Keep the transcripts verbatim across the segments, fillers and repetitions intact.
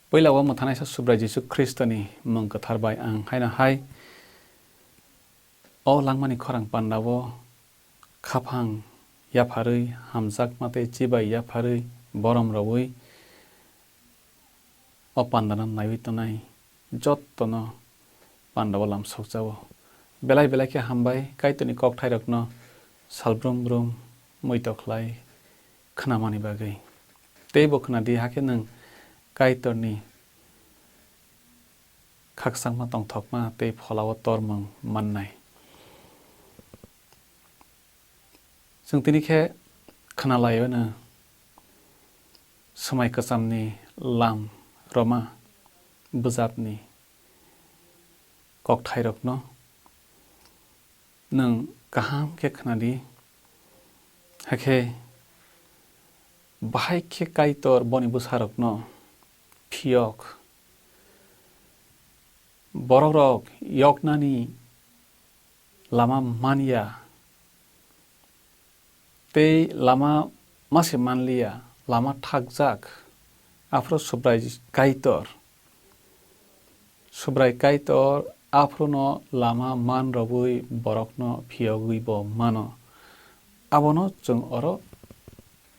Puila o mwthanaisa Subrai Jisu Khristoni mung kwthar bai ang haino hai o langmani khorang pandao khaphang yapharwi, hamjakma tei chibai yapharwi, borom rwui o pandano naiwi tongnai jottono pandao lam sokjao. Belai belai khe hambai Kaitorni kokthairokno salbrum brum muitok khlai khnamani bagwi. Teibo khna di, hakhe nwng Kaitorni khakchangma tongthokma tei pholao tormung mannai. Chwng tini khe khna laio no swmai kwchamni lam rwma bwjapni kokthairokno. Nwng kaham khe khna di, hakhe bahai khe Kaitor boni bwsarokno phiyok. Borokrok yoknani lama man ya tei lama ma se man li ya, lama thakjak, aphuru Subrai Kaitor. Subrai Kaitor aphuruno lama man rwui borokno phiyogwi bo mano. Abono chwng oro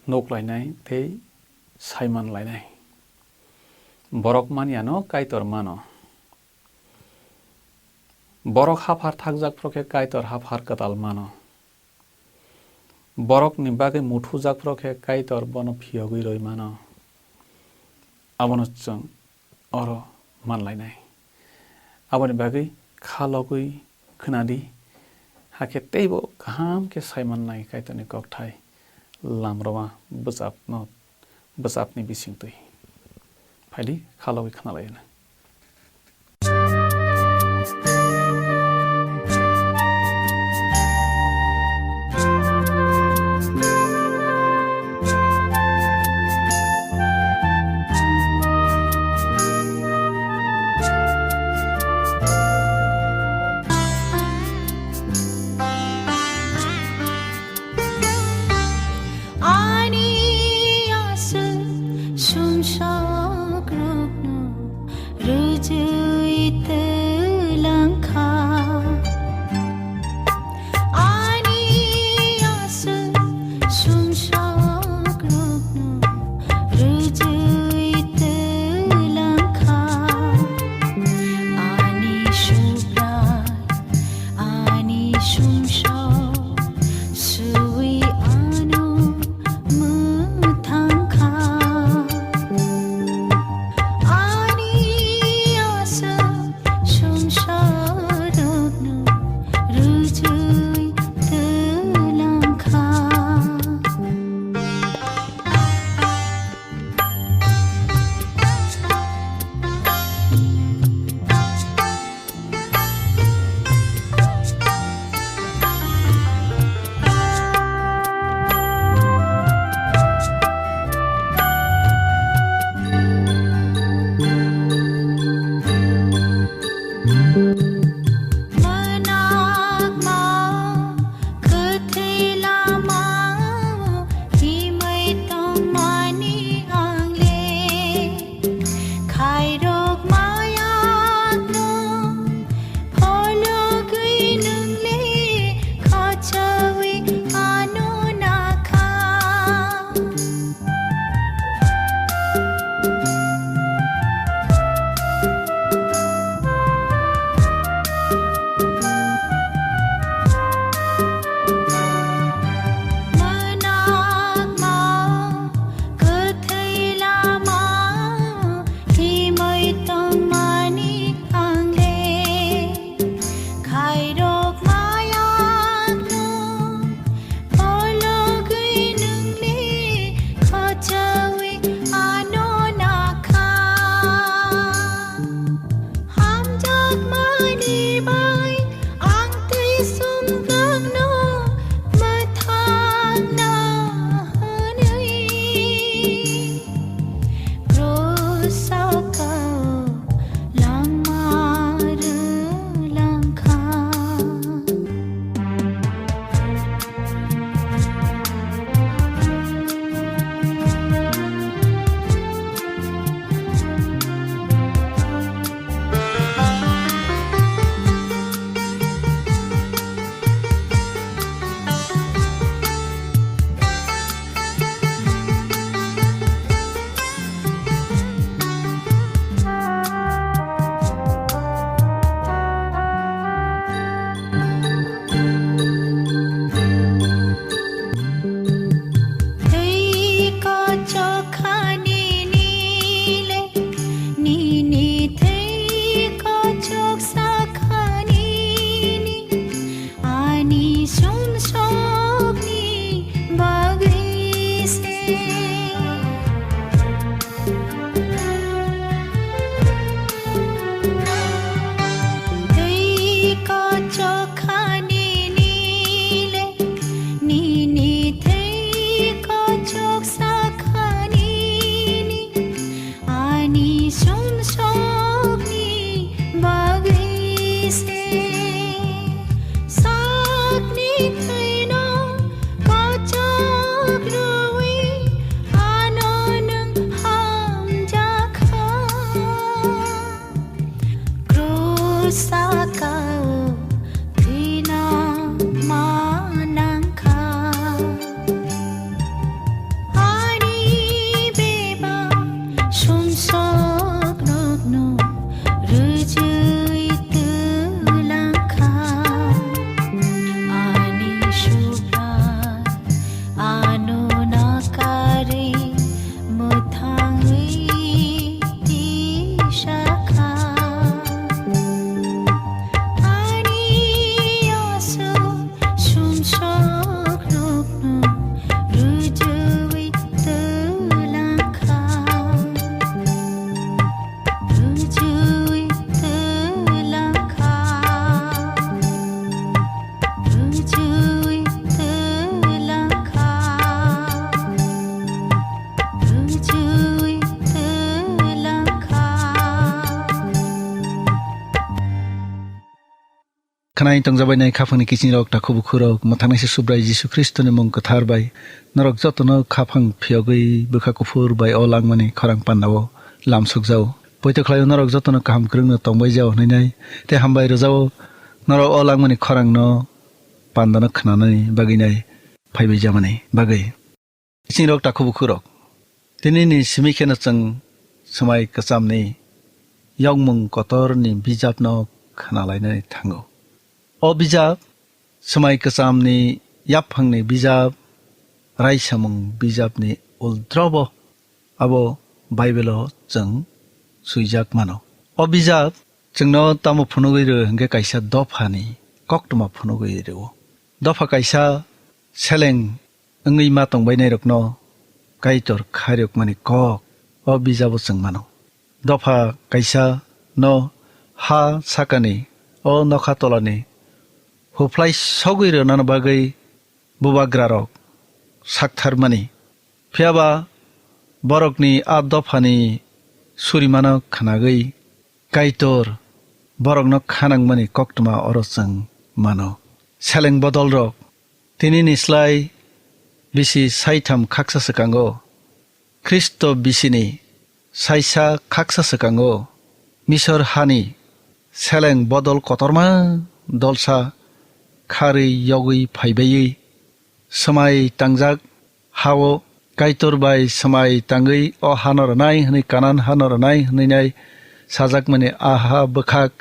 nuk lainai tei sai man lainai. Borok man yano Kaitor mano. Borok haphar thakjak phuru khe Kaitor haphar kwtal mano. Borokni bagwi muthujak phuru khe Kaitor bono phiyogwi rwi mano. Abono chwng oro man lainai. Aboni bagwi kha logwi khna di, hakhe teibo kaham khe sai mannai Kaitorni kokthai lamroma bwchapno, bwchapni bisingtwi. Phaidi, kha logwi khna lai hwnwi. Ani aswk sumsok rokno Rokno rwjwi twlangkha ani Subrai, ano nakarwi mwthangwi tisakha. Ani aswk sumsok rokno rwjwi twlangkha. Rwjwi twlangkha, rwjwi twlangkha, rwjwi twlangkha. Khwnai tongjabainai khaphangni kiching rok, takhu bukhurok, mwthangnaisa Subrai Jisu Khristoni mung kwthar bai norok jotono khaphang phiyogwi bwkha kuphur bai o langmani khorang pandao lamsokjao. Poito khlaio norok jotono kaham kwrwngno tongbai jao hwnwi nai tei hambai rwjao norok o langmani khorangno pandano khwnanani bagwi nai phaibai jamani bagwi. Kiching rok, takhu bukhurok, tinini simi kheno chwng Swmai Kwchamni Yokmung Kotorni bijapno khwnalainani thango. O bijap Swmai Kwchamni yaphangni bijap, raisamung bijapni uldrobo abo Baibelo chwng swijak mano. O bijap chwngno tamo phunugwi rw hwnkhe kaisa dophani koktwma phunugwi rwo. Dopha kaisa seleng wngwi ma tongbainairokno Kaitor khairokmani kok o bijabo chwng mano. Dopha kaisa no ha sakani o nokha tolani huphlai sogwi rwnani bagwi bubagrarok saktharmani. Phiyaba borokni a dophani surimano khnagwi Kaitor borokno khanangmani koktwma oro chwng mano. Seleng bodolrok tinini slai bisi saitham khaksa swkango, Khristo bisini saisa khaksa swkango, Misor hani seleng bodol kotorma dolsa kharwi yogwi phaibaiwi, swmai tangjak ha-o Kaitor bai swmai tangwi o hano rwnai hwnwi, Kanan hano rwnai hwnwi nai sajakmani a ha bwkhak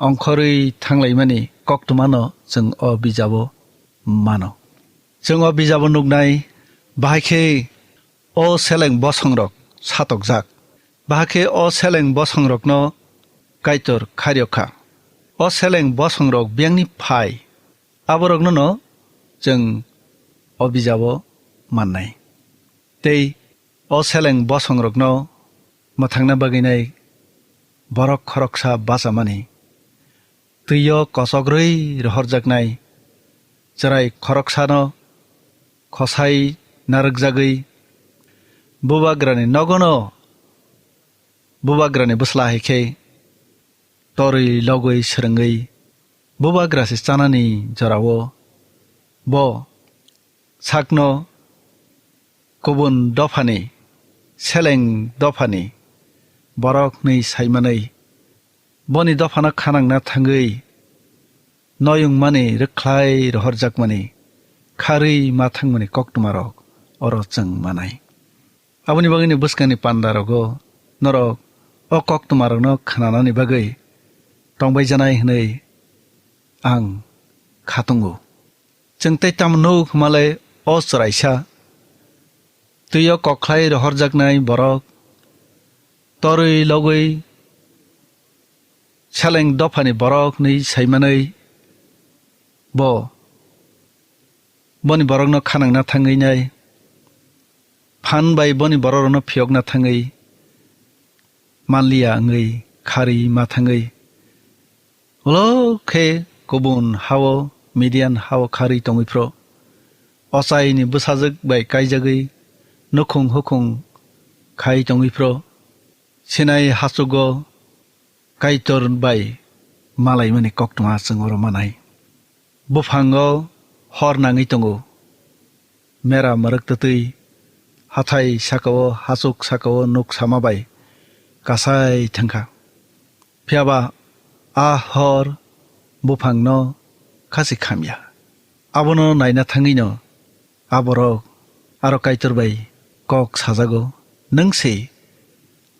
ongkhorwi thanglaimani koktwmano chwng o bijabo mano. Chwng o bijabo nuknai, bahai khe o seleng bosongrok satokjak. Bahai khe o seleng bosongrokno Kaitor khairok kha. O seleng bosongrok biyangni phai, aborokno'-no chwng o bijabo mannai. Tei o seleng bosongrokno mwthangna bagwinai borok khoroksa bachamani, twi-o kochok rwi rohorjaknai chwrai khoroksano khosai narwkjagwi bubagrani nogono bubagrani bwsla hai khe torwi logwi swrwngwi bubagra se chanani jorao bo sakno kubun dophani, seleng dophani borok hwnwi saimanwi, boni dophano khanangna thangwi noyungmani rwkhlai rohorjakmani kharwi ma thangmani koktwmarok oro chwng manai. Aboni bagwino bwskangni pandarogo norok o koktwmarokno khnanani bagwi tongbai janai hwnwi ang khatungo. Chwng tei tamo nuk hwnmale o chwraisa twi-o kokhlai rohorjaknai borok, torwi logwi seleng dophani borok hwnwi saimanwi bo boni borokno khanangna thangwi nai phan bai boni bororokno phiyokna thangwi manliya wngwi kharwi ma thangwi ulo khe kubun ha-o Midian ha-o kharwi tongwi phro, ochaini bwsajwk bai kaijagwi nukhung hukhung khai tongwi phro, Sinai hachugo Kaitor bai malaimani koktwma chwng oro manai. Buphango hor nangwi tongo, mera mwrwk twtwi hathai saka-o hachuk saka-o nuk sama bai kasai thangkha. Phiyaba a hor buphangno khasi khamya. Abono naina thangwino a borok aro Kaitor bai kok sajago, "Nwng se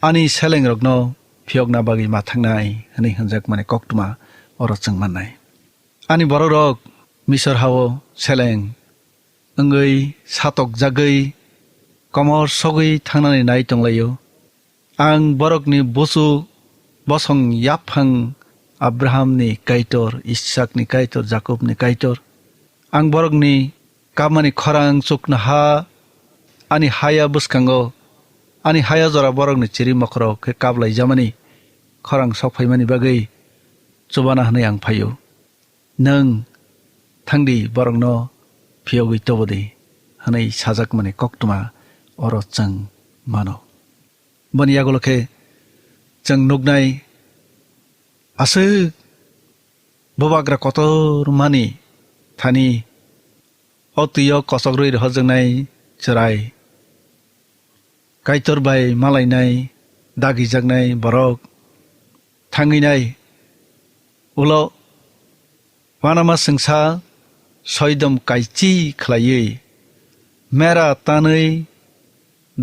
ani selengrokno phiyokna bagwi ma thangnai hwnwi hwnjakmani koktwma oro chwng mannai. Ani borokrok Misor hao seleng wngwi satokjagwi komor sogwi thangnani nai tonglaio. Ang borokni busu bosong yaphang Abrahamni Kaitor, Isakni Kaitor, Jakobni Kaitor. Ang borokni kapmani khorang chuknoha ani haya bwskango, ani haya jora borokni chiri mokhorok khe kaplaijamani khorang sok phaimani bagwi chubana hwnwi ang phaio. Nwng thangdi borokno phiyogwi tobodi hwnwi sajakmani koktwma oro chwng mano. Boni yagulo khe chwng nuknai aswk bubagra kotor mani thani o twio kochok rwi rohorjaknai chwrai. Kaitor bai malainai, dagijaknai borok thangwi nai. Ulo uanama swngsa soidom kaichi khlaiwi, mera tanwi,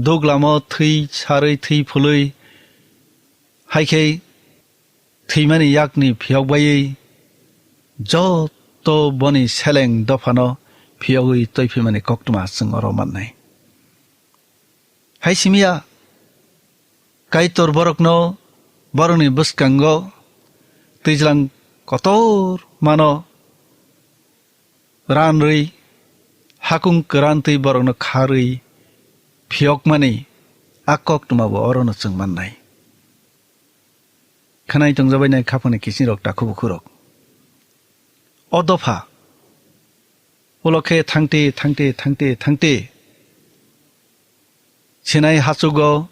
duglamo thwi sarwi thwi phulwi, hai khe thwimani yakni phiyok baiwi joto boni seleng dophano phiyogwi toiphimani koktwma chwng oro mannai. Hai simiya Kaitor borokno borokni bwskango twijlang kotor mano ranrwi, hakung kwrantwi borokno kharwi phiyokmani a koktwmabo orono chwng mannai. Khwnai tongjabainai khapangni kisingrok takhubukhurok. O dopha ulo khe thangte thangte thangte thangte Sinai hachugo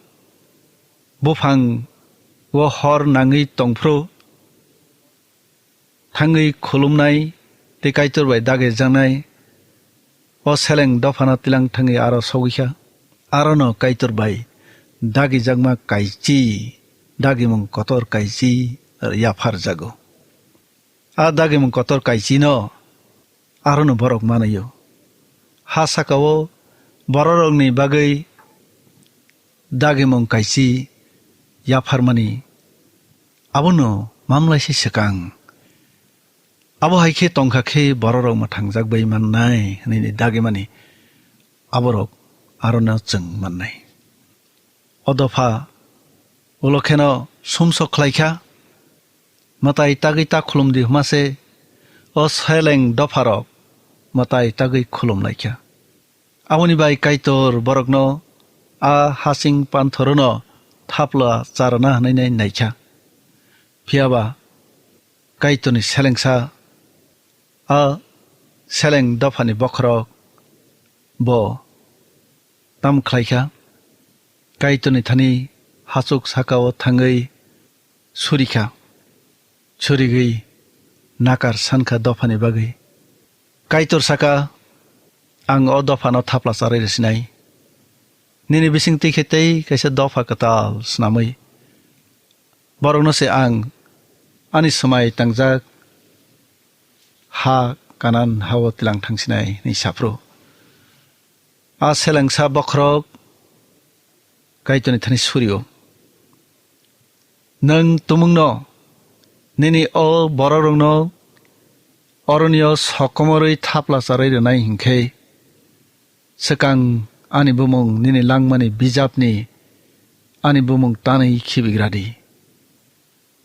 buphang o hor nangwi tongphru thangwi khulumnai tei Kaitor bai dagirjaknai o seleng dophano twilang thangwi aro sogwikha. Arono Kaitor bai dagijakma kaichi, dagimung kotor kaichi yapharjago. A dagimung kotor kaichino arono borok manaio. Ha sakao bororokni bagwi dagimung kaichi yapharmani abono mamlaisi swkang. Abo hai khe tongkha khe bororok mwthangjak bai mannai hwnwi dagimani aborok arono chwng mannai. O dopha ulo kheno sumsok khlaikha, mwtai tagwi ta khulumdi hwnma se o seleng dopharok mwtai tagwi khulumlaikha. Aboni bai Kaitor borokno a hasing panthorono thapla charwna hwnwi naikha. Phiya ba Kaitorni selengsa a seleng dophani bokhorok bo tam khlaikha, Kaitorni thani hachuk sakao thangwi surikha, surigwi nakar sankha dophani bagwi. Kaitor saka, "Ang o dophano thapla charwi rwsinai. Nini bising twi khe tei kaisa dopha kwtal snamwi borokno se ang ani swmai tangjak ha Kanan hao twilang thangsinai," hwnwi saphru. A selengsa bokhorok Kaitorni thani surio. Nwng tumungno, nini o bororokno oronio sokomorwi thapla charwi rwnai hinkhe, swkang ani bumung nini langmani bijapni ani bumung tanwi khibigradi,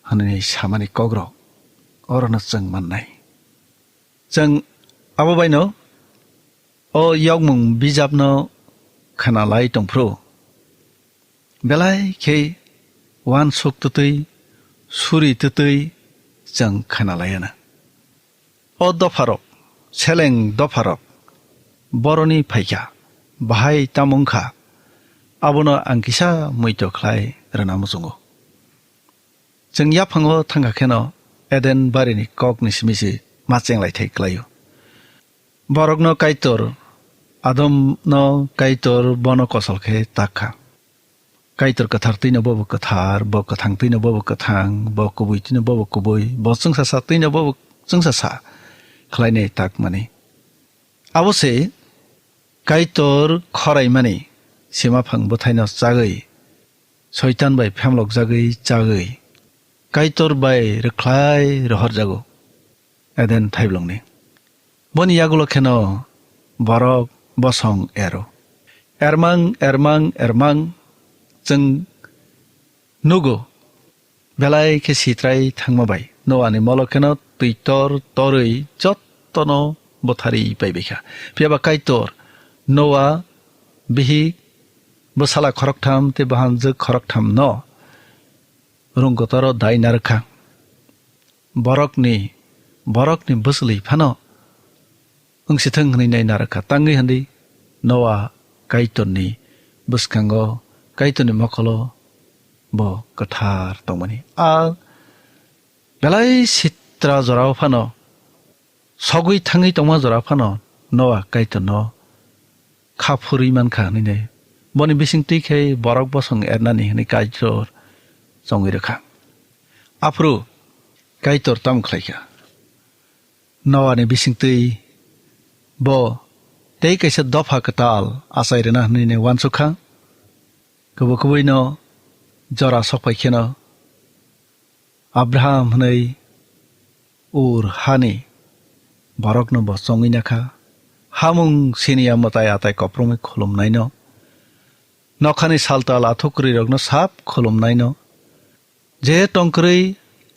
hwnwi samani kokrok orono chwng mannai. Chwng abo baino o yokmung bijapno khna lai tongphru, belai khe uansuk twtwi, suri twtwi chwng khna lai anw. O dopharok, seleng dopharok, boroni phaikha, bahai tamo wngkha, abono ang kisa muitu khlai rwna muchungo. Chwng yaphango thangkha kheno Eden barini kokni simi se ma chenglai thai klaio. Borokno Kaitor, Adomno Kaitor bono kosol khe tak kha. Kaitor kwthar twino bobo kwthar, bo kwthang twino bobo kwthang, bo kubui twino bobo kubui, bo chwngsasa twino bobo chwngsasa khlainai tak mani. Abo se Kaitor khoraimani sima phang bwthaino chagwi Soitan bai phemlokjagwi chagwi, Kaitor bai rwkhlai rohorjago Eden thaiblongni. Boni yagulo kheno borok bosong ero. Ermang, ermang, ermang chwng nugo, belai khe sitrai thangma bai Noani molo kheno twi tor torwi jottono butharwi paibaikha. Phiya ba Kaitor Noa, bihik, bwsala khoroktham tei bahanjwk khoroktham no rwng kotoro dai narwkha. Borokni, borokni bwchwlwi phano wngsithwng hwnwi nai narwkha. Tangwi hwnwi Noa Kaitorni bwskango, Kaitorni mokolo bo kwthar tongmani. A belai sitra jorao phano, sogwi thangwi tongma jora phano Noa Kaitorno kha phurwi mankha hwnwi nai. Boni bisingtwi khe borok bosong ernani hwnwi Kaitor chongwi rwkha. Aphuru Kaitor tamo khlaikha? Noani bisingtwi bo tei kaisa dopha kwtal achai rwna hwnwi nai uansukha. Kubui kubuino jora sokphai kheno Abraham hwnwi Ur hani borokno bo chongwi nakha. Hamung siniya mwtai atai koprwngwi khulumnaino, nokhani saltal athukwrwirokno sap khulumnaino, je tongkwrwi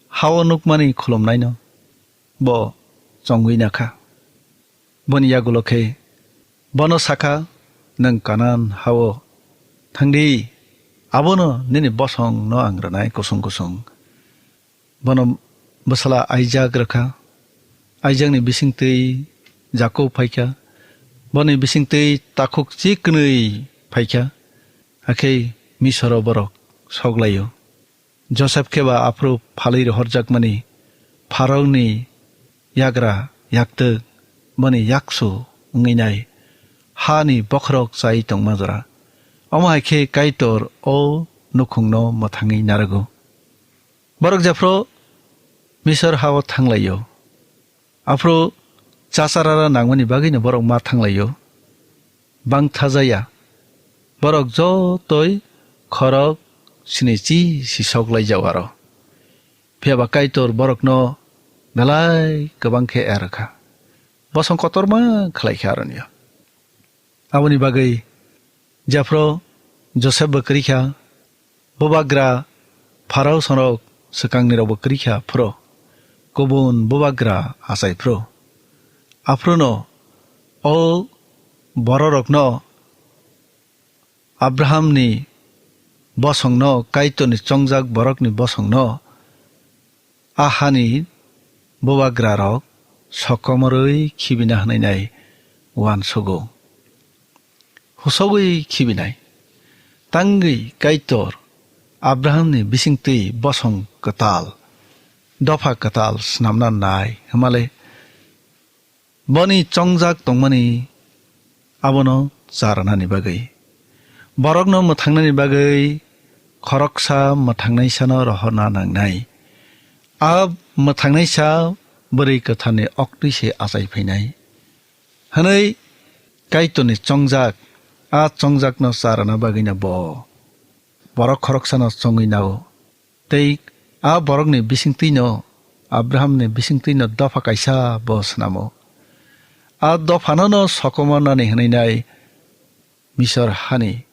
hao nukmani khulumnaino bo chongwi nakha. Boni yagulo khe bono sakha, "Nwng Kanan hao thangdi, abono nini bosongno ang rwnai kusung kusung." Bono bwsala Aisak rwkha. Aijakni bisingtwi Jakob phaikha. Boni bisingtwi takhuk chiknwi phaikha. Hakhe Misoro borok soklaio. Josep khe ba aphuru phalwi rohorjakmani Pharaoni yagra yaktwk, boni yaksu wngwi nai hani bokhorok chai tongma jora. Omo hai khe Kaitor o nukhungno mwthangwi narwgo. Borok jephru Misor hao thanglaio. Aphuru chacharara nangmani bagwino borok ma thanglaio. Bangtha jaya. Borok jotoi khorok sinichi sisok laijao aro. Phiya ba Kaitor borokno belai kwbang khe er kha. Bosong kotorma khlai kha aronio. Aboni bagwi jephru Josepbo kwrwi kha, bubagra Pharao songrok swkangnirokbo kwrwi kha phuru, kubun bubagra achai phuru. Aphruno o bororokno Abrahamni bosongno, Kaitorni chongjak borokni bosongno a hani bubagrarok sokomorwi khibina hwnwi nai uansugo. Husogwi khibinai. Tangwi Kaitor Abrahamni bisingtwi bosong kwtal, dopha kwtal snamna nai hwnmale boni chongjak tongmani abono cha rwnani bagwi, borokno mwthangnani bagwi khoroksa mwthangnaisano rohorna nangnai. A mwthangnaisa bwrwi kwtharni oktwi se achai phainai, hwnwi Kaitorni chongjak, a chongjakno cha rwna bagwino bo borok khoroksano chongwi nao. Tei a borokni bisingtwino, Abrahamni bisingtwino dopha kaisa bo snamo. A dophanono sokomornani hwnwi nai Misor hani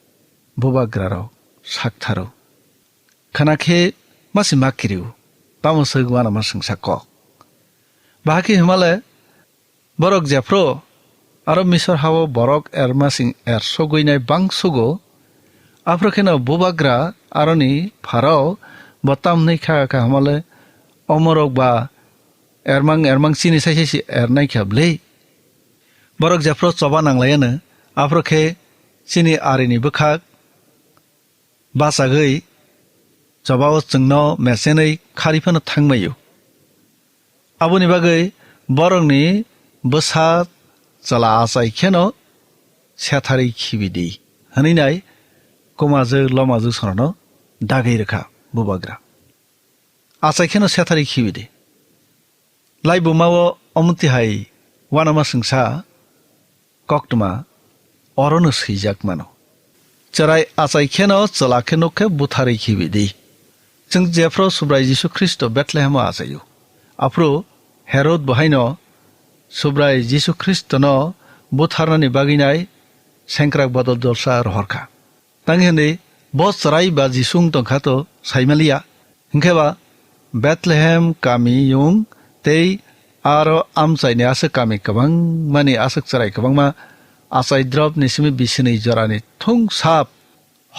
bubagrarok saktharo. Khna khe masi ma kiriu, tamo swk uanama swngsa kok. Bahai khe hwnmale, borok jephru aro Misor hao borok ermasing er sogwinai bang sugo, aphuru kheno bubagra aroni Pharao bo tamni kha kha hwnmale omorok ba ermang ermang chini sai sai si ernai kha bwle. Borok jephru choba nanglaiano, aphuru khe chini arini bwkhak bachagwi chobao chwngno mesenwi khari phano thangmaio. Aboni bagwi borokni bwsa chwla achai kheno setharwi khibi di, hwnwi nai kumajwk lomajwk sorono dagwi rwkha bubagra. Achai kheno setharwi khibi di. Laibuma-o omontwi hai uanama swngsa koktwma orono swijak mano. Chwrai achai kheno chwla khe nuk khe butharwi khibi di. Chwng jephru Subrai Jisu Khristo Bethlehemo achaio, aphuru Herod bo haino Subrai Jisu Khristono butharnani bagwinai sengkrak bodol jolsa rohor kha. Tang hwnwi bo chwrai ba Jisu wng tong kha to sai maliya. Hinkhe ba Bethlehem kami yung tei aro amchaini aswk kami kwbangmani aswk chwrai kwbangma achai dropni simi bisinwi jorani thung sap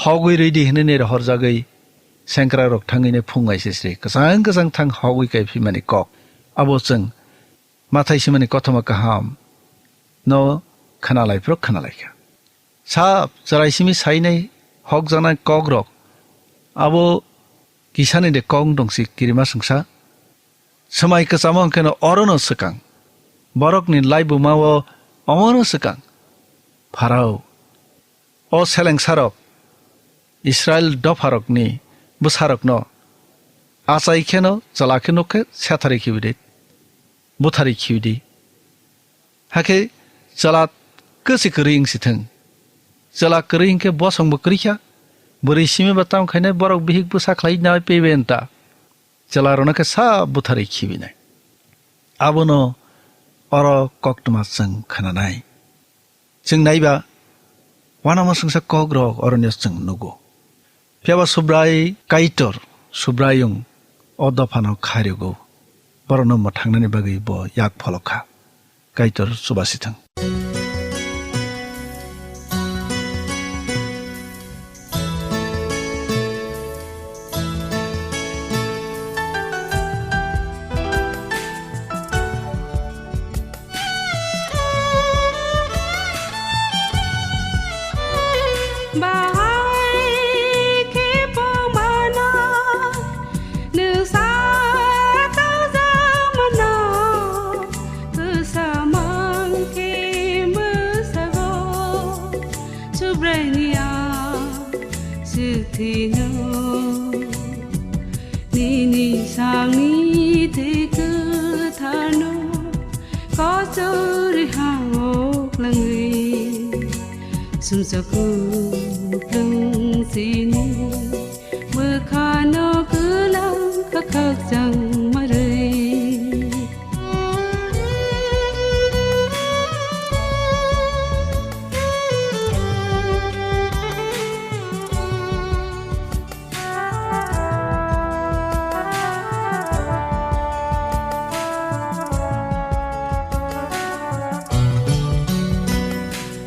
hogwi rwidi hwnwi rohorjagwi sengkrakrok thangwini phung aisisri kwchang kwchang thang hogwi kaiphimani kok. Abo chwng Mathai simani kothoma kaham no khwnalaiphuru khwnalaikha. Sap chwrai simi sainai hokjaknai kokrok abo kisani de kok dongsi kirima swngsa. Swmai kwchamo hwnkhe no orono swkang. Borokni laibuma o omono swkang. Pharao o selengsarok Israil dopharokni bwsarokno achai kheno chwla khe nuk khe setharwi khibi di, butharwi khibi di. Hakhe chwla kwsi kwrwi wng si thung. Chwla kwrwi hwnkhe bosongbo kwrwi kha. Bwrwi simi ba tamo khainai borok bihik bwsa khlai nai pebe wng ta. Chwla rwno khe sa butharwi khibinai. Abono oro koktwma chwng khwnanai. Chwng naiba uanama swngsa kokrok oroni chwng nugo. Phiya ba Subrai Kaitor, Subraiyung o dophano khairwgo. Borokno mwthangnani bagwi bo yak pholok kha. Kaitor chubasi thung. Bahai khe pamana, nwsa tauja mano, kwsa mang khe mwsago, Subraiyung ya swthwino. Nini sangni twi kwtharno kochori hao klangwi, sumsa kuplung sini bwkhano kwlang kha khakchang marwi.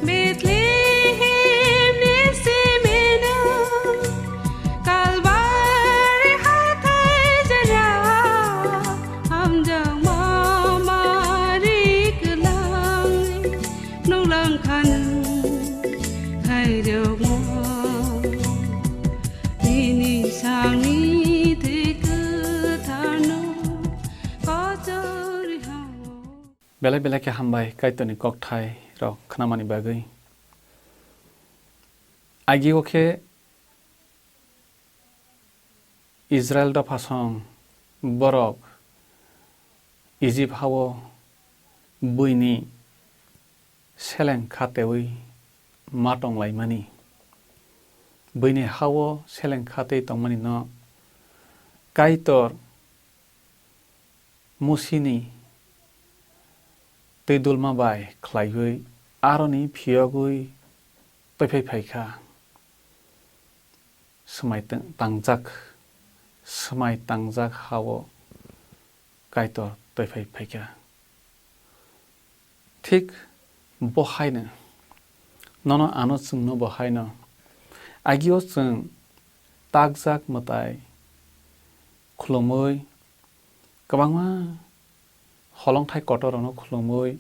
Bethlehem ni simino, Kalbari hathai jora, hamjakma Mari kwlangwi, nuklang kha nwng khairokma. Nini sangni twi kwtharno kochori hao. Belai belai khe hambai Kaitorni kokthai rok khnamani bagwi. Agio khe Israel dophasong borok Ijip hao buini seleng khatewi ma tonglaimani. Buini hao seleng khatei tongmani no Kaitor Musini twi dulma bai khlaiwi aroni phiyogwi twiphai phaikha. Swmai tang-, tangjak, swmai tangjak hao Kaitor twiphai phaikha. Thik bo haino, nono ano chwngno bo haino. Agio chwng takjak mwtai khulumwi, kwbangma holongthai kotorrokno khulumwi,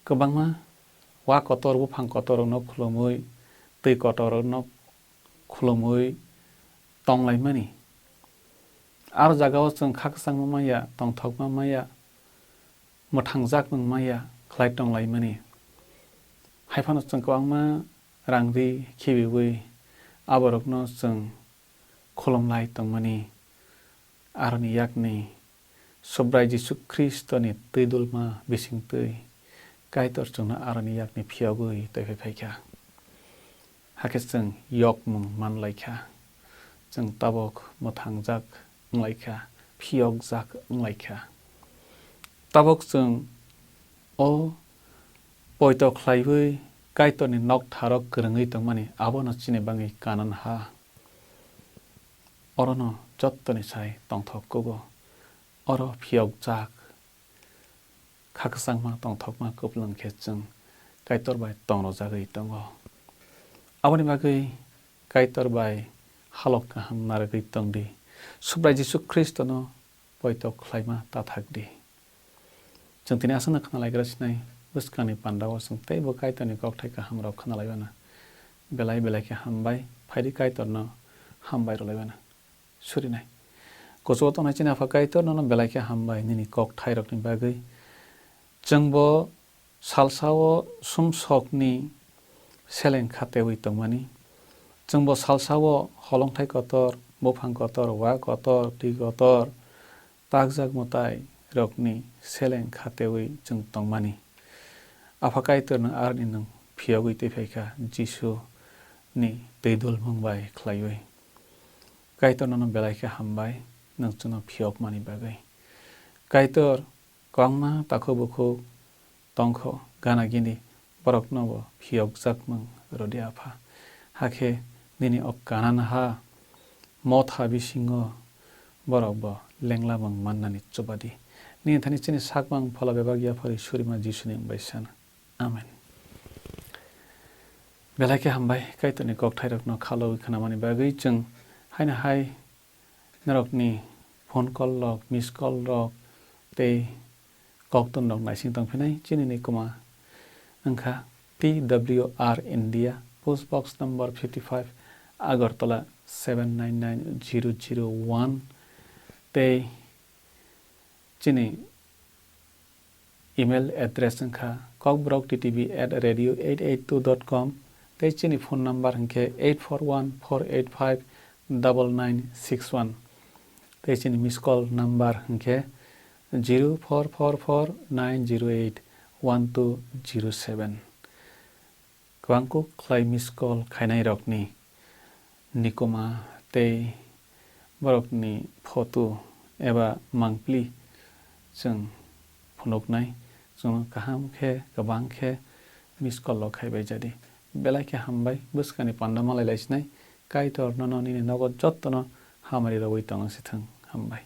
kwbangma wa kotor, buphang kotorrokno khulumwi, twi kotorrokno khulumwi tonglaimani. Aro jagao chwng khakchangma maya, tongthokma maya, mwthangjak wng maya khlai tonglaimani. Haiphano chwng kwbangma rang ri khibiwi aborokno chwng khulumlai tongmani. Aroni yakni Subrai Jisu Khristoni twi dulma bisingtwi Kaitor chwngno aroni yakni phiyogwi twiphai phaikha. Hakhe chwng yokmung man lai kha, chwng tabok mwthangjak wng lai kha, phiyokjak wng lai kha. Tabok chwng o poito khlaiwi Kaitorni noktharok kwrwngwi tongmani, abono chini bagwi Kanan ha. Orono jottoni sai tongthok kugo. Oro phiyokjak, khakchangma tongthokma kwplwng khe chwng Kaitor bai tongrojagwi tongo. Aboni bagwi Kaitor bai halok kaham narwgwi tongdi. Subrai Jisu Khristono poito khlaima ta thakdi. Chwng tini aswkno khna laikra sinai, bwskangni pandao chwng teibo Kaitorni kokthai kahamrok khna laibana. Belai belai khe hambai, phaidi Kaitorno hambai rwlaibana. Surinai. Kuchugo tongnai chini Apha Kaitor, nono belai khe hambai nini kokthairokni bagwi. Chwngbo salsao sumsokni seleng khatewi tongmani. Chwngbo salsao holongthai kotor, buphang kotor, wa kotor, twi kotor, takjak mwtairokni seleng khatewi chwng tongmani. Apha Kaitor, nwng aroni nwng phiyogwi twi phai kha, Jisu ni twi dulmung bai khlaiwi. Kaitor, nono belai khe hambai, nwng chwngno phiyokmani bagwi. Kaitor, kwbangma takhuk bukhuk tongkho, gana gini borokno bo phiyokjakmung rwdi Apha. Hakhe nini o Kanan ha motha bisingo borok bo lenglamung mannani chubadi. Nini thani chini sakmang phola bebak yaphari surima Jisuni wng bai sana. Amen. Belai khe hambai, Kaitorni kokthairokno khalogwi khnamani bagwi. Chwng haino hai norokni phone call rok, miss call rok tei koktwmrok naising tongphinai. Chini nikuma wngkha T W R India, post box number fifty five, Agartala seven nine nine zero zero one, tei chini email address wngkha kokborok T T V at radio eight eight two dot com, tei chini phone number hwnkhe eight four one four eight five double nine six one, tei chini miss call number hwnkhe zero four four four nine zero eight one two zero seven. Kwbangkuk khlai miss call khainairokni nikuma tei borokni photo eba mangpili chwng phunuknai. Chwngno kaham khe, kwbang khe miss call rok khaibai jadi. Belai khe hambai, bwskangni panda malai laisinai. Kaitor nono nini nogo jottono hamari rogwi tongwng sithwng. Hambai.